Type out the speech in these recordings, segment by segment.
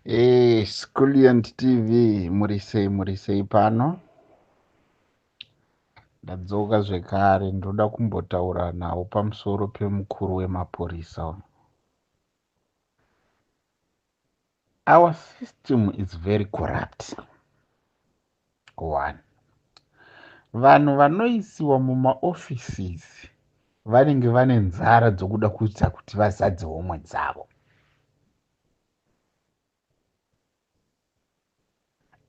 Hey, Scullion TV, muri sei, muri sei pano? Ndadzoka zvekare, ndoda kumbotaura nawo pamusoro pemukuru wemapurisa uyu. Our system is very corrupt. One. Vanhu vanoisiwa mumaoffices vanenge vane nzara dzokuda kuita kuti vazadze homwe dzavo.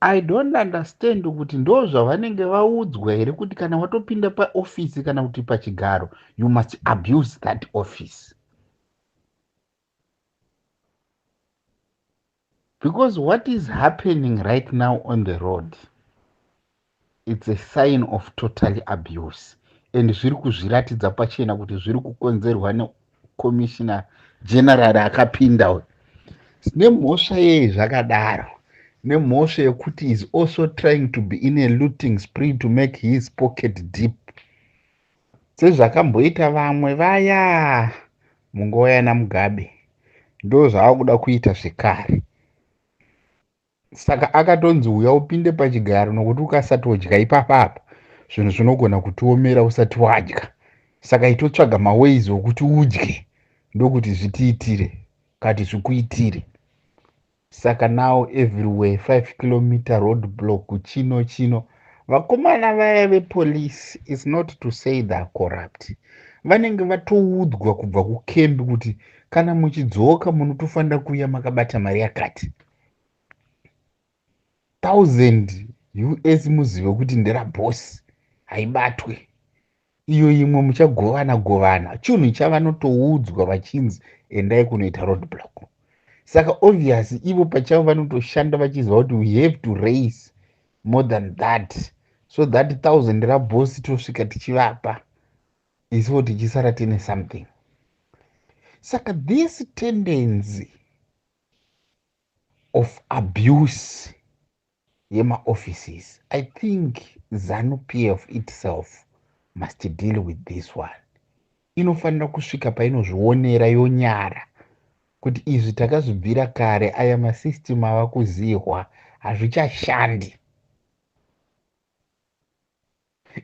I don't understand kuti ndo zvavanenge vaudzwa here kuti kana watopinda paofisi kana kuti pachigaro, you must abuse that office. Because what is happening right now on the road, it's a sign of total abuse. And zviri kuzviratidza pachena kuti zviri kukonzerwa necommissioner general akapinda uyu. Nemhosva yei zvakadaro? Nemhosva yekuti is also trying to be in a looting spree to make his pocket deep. Sezvakamboita vamwe vaya munguva yana Mugabe, ndo zvaakuda kuita zvekare. Saka akatonzi uya upinde pachigaro, nokuti ukasatodya ipapapa zvinhu zvinogona kutiomera usati wadya. Saka itotsvaga maways okuti udye, ndokuti zvitiitire kati zvikuitire. Saka now everywhere 5 kilometer road block, chino chino. Vakomana vaya vepolice, is not to say they are corrupt, vanenge vatoudzwa kubva kukembi kuti kana muchidzoka munotofanira kuuya makabata mari yakati 1000 US, muzive kuti nderabhosi, haibatwe iyo. Imwe muchagovana govana. Chinhu chavanotoudzwa vachinzi endai kunoita road block. Saka obvious ivo pachavo vanotoshanda vachiziva kuti we have to raise more than that, so that 1000 rabhosi tosvika tichivapa, isuwo tichisara tine something. Saka this tendency of abuse yemaoffices, I think ZANU PF itself must deal with this one. Inofanira kusvika painozvionera yonyara kuti izvi takazvibvira kare, aya masystem ava kuzihwa, hazvichashandi.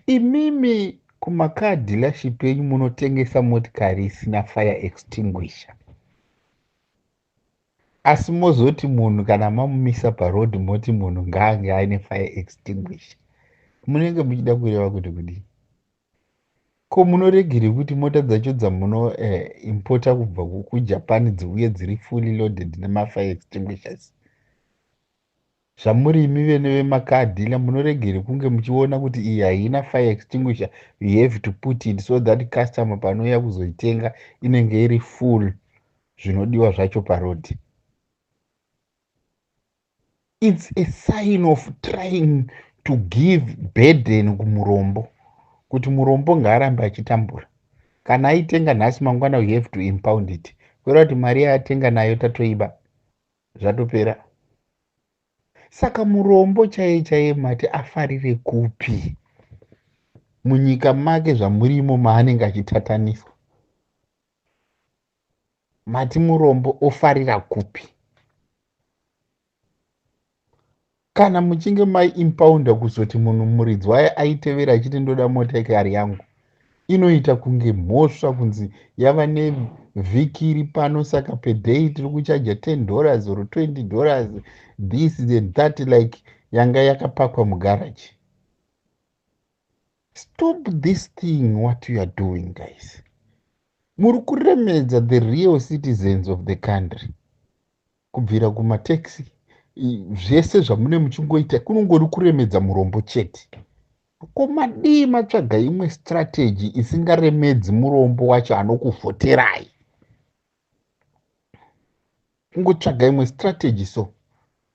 Imimi kumacar dealership enyu munotengesa motikari isina fire extinguisher, asi mozoti munhu kana mamumisa parodhi moti munhu ngaange aine fire extinguisher. Munenge muchida kureva kuti kudii? Ko munoregeri kuti mota dzacho dzamunoimporta kubva kuJapan dziuye dziri fully loaded nemafire extinguishers? Zvamuri imi vene vemacar dealer, munoregeri kunge muchiona kuti iyi haina fire extinguisher, you have to put it so that customer panouya kuzoitenga inenge iri full zvinodiwa zvacho parodhi? It's a sign of trying to give burden kumurombo, kuti murombo ngaarambe achitambura. Kana aitenga nhasi, mangwana you have to impound it, kureva kuti mari yaatenga nayo tatoiba, zvatopera. Saka murombo chaiye chaiye mati afarire kupi munyika make zvamurimo maanenge achitataniswa? Mati murombo ofarira kupi kana muchinge maiimpounda? Kuzoti munhu muridzi wayo aitevera achiti ndoda motikari yangu, inoita kunge mhosva kunzi yava nevhiki iri pano, saka per day tiri kuchaja $10 or $20, this and that, like yanga yakapakwa mugaraji. Stop this thing, what you are doing, guys. Muri kuremedza the real citizens of the country. Kubvira kumataxi, zvese zvamune muchingoita kunongori kuremedza murombo chete. Ko madii matsvaga imwe strategy isingaremedzi murombo wacho anokuvhoterai? Kungotsvaga imwe strategy so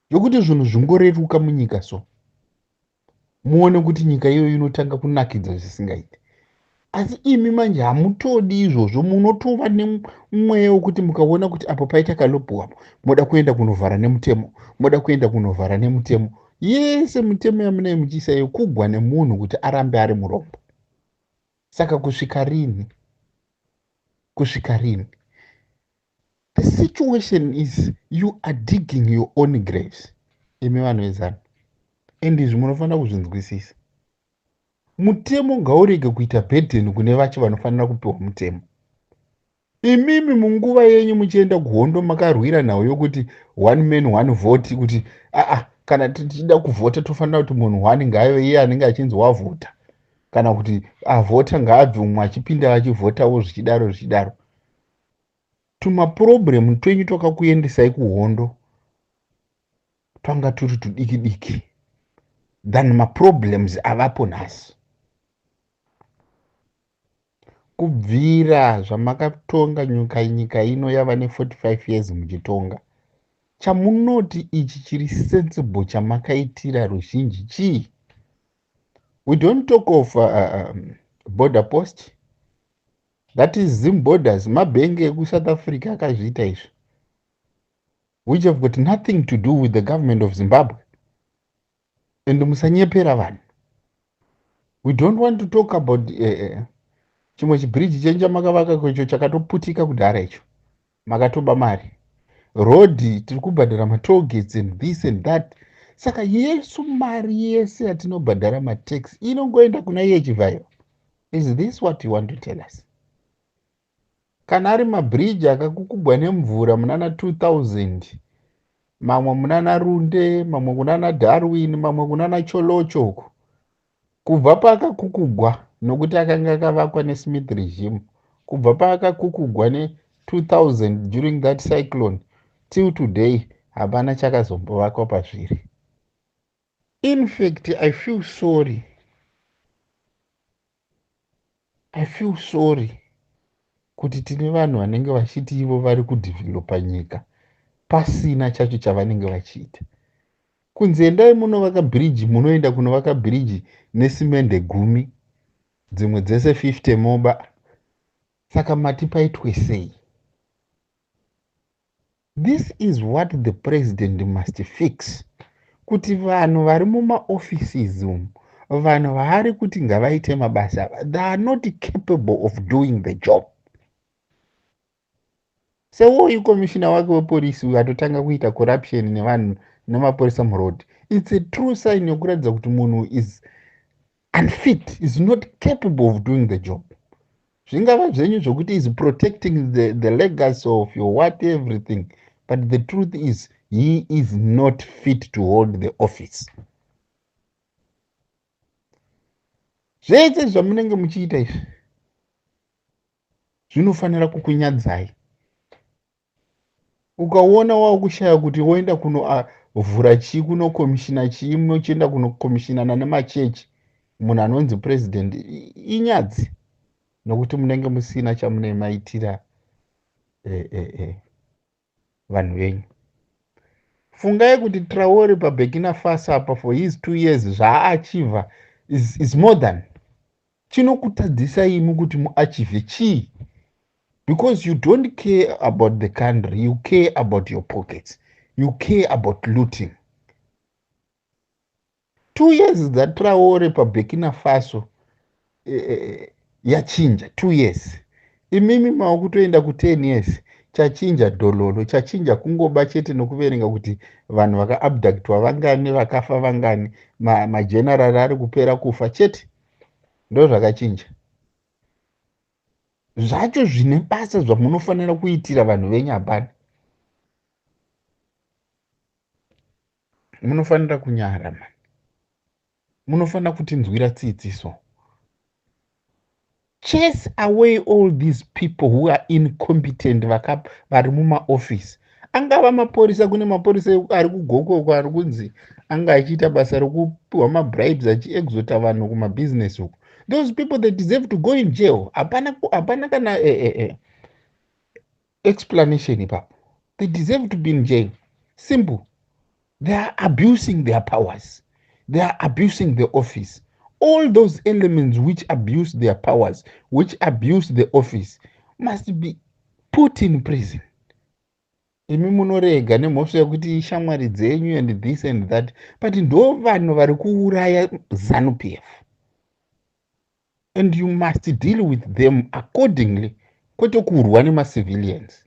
yokuti zvinhu zvingoreruka munyika, so muone kuti nyika iyoyo inotanga kunakidza zvisingaiti. Asi imi manje hamutodi izvozvo. Munotova nemweya wekuti mukaona kuti apo paita kaloophole apo, moda kuenda kunovhara nemutemo, moda kuenda kunovhara nemutemo yese. Mitemo yamunee muchiisa yekugwa nemunhu kuti arambe ari murombo. Saka kusvika rini? Kusvika rini? The situation is you are digging your own graves, imi vanhu veZANU, and izvi munofanira kuzvinzwisisa. Mutemo ngaurege kuita burden kune vacho vanofanira kupiwa mutemo. Imimi munguva yenyu muchienda kuhondo makarwira nhau yokuti one man, one vote, kuti aa, kana tichida kuvhota tofanira kuti munhu one ngaave iye anenge achinzi wavhota, kana kuti avhota ngaabve umwe achipinda achivhotawo, zvichidaro zvichidaro. Tumaproblem twenyu twakakuendesai kuhondo twanga turi tudiki diki than maproblems avapo nhasi. Kubvira zvamakatonga nyika ino yava ne45 years muchitonga, chamunoti ichi chiri sensible chamakaitira ruzhinji chii? We don't talk of border post, that is Zim Borders. Mabhengi ekuSouth Africa akazviita izvi, which have got nothing to do with the government of Zimbabwe, and musanyepera vanhu. We don't want to talk about chimwe chibhiriji chenyu chamakavaka icho chakatoputika kudhara icho, makatoba mari. Rodhi tiri kubhadhara matollgates and this and that. Saka yesu mari yese yatinobhadhara, matax, inongoenda kuna iye Chivhayo. Is this what you want to tell us? Kana ari mabhiriji akakukugwa nemvura munana 2000, mamwe munana Runde, mamwe kunana Darwin, mamwe kunana Cholocho uku, kubva paakakukugwa, nokuti akanga akavakwa neSmith regime, kubva paakakukugwa ne2000 during that cyclone till today, hapana chakazombovakwa pazviri. In fact, I feel sorry, I feel sorry kuti tine vanhu vanenge vachiti ivo vari kudhivhelopa nyika pasina chacho chavanenge vachiita. Kunzi endai munovaka bhiriji, munoenda kunovaka bhiriji nesimende 10, dzimwe dzese 50 moba. Saka mati paitwe sei? This is what the president must fix, kuti vanhu vari mumaoffices umu, vanhu vaari kuti ngavaite mabasa, they are not capable of doing the job. Seuyu komishina wake weporisi uyu atotanga kuita corruption nevanhu nemapurisa muroad, it's a true sign yokuratidza kuti munhu is unfit, is not capable of doing the job. Zvingava zvenyu zvokuti is protecting the legacy of your what, everything, but the truth is he is not fit to hold the office. Zvese zvamunenge muchiita izvi zvinofanira kukunyadzai. Ukaona wakushaya kuti woenda kunovhura chii, kunokomishina chii, munochienda kunokomishinana nemachechi, munhu anonzi president, inyadzi, nokuti munenge musina chamune maitira vanhu venyu. Fungai kuti Traore paBurkina Faso apa, for his 2 years, zvaaachivha is more than chinokutadzisai imi kuti muachieve chii, because you don't care about the country, you care about your pockets, you care about looting. 2 years dzaTraore paBurkina Faso yachinja 2 years. Imimi mava kutoenda ku10 years, chachinja dhololo, chachinja kungoba chete nokuverenga kuti vanhu vakaabductwa vangani, vakafa vangani, magenerari ari kupera kufa chete, ndo zvakachinja zvacho. Zvine basa zvamunofanira kuitira vanhu venyu hapana. Munofanira kunyara mani, munofanira kutinzwira tsitsi. So chase away all these people who are incompetent vari mumaofisi, angava mapurisa. Kune mapurisa ari kuGokwe ari kunzi anga achiita basa rekupiwa mabribes achiexota vanhu kumabhizinesi uku. Those people, they deserve to go in jail. Hapana kana explanation ipapo. They deserve to be in jail, simple. They are abusing their powers, they are abusing the office. All those elements which abuse their powers, which abuse the office, must be put in prison. Imi munorega nemhosva yekuti shamwari dzenyu and this and that, but ndo vanhu vari kuuraya ZANU PF, and you must deal with them accordingly, kwete kurwa nemacivilians.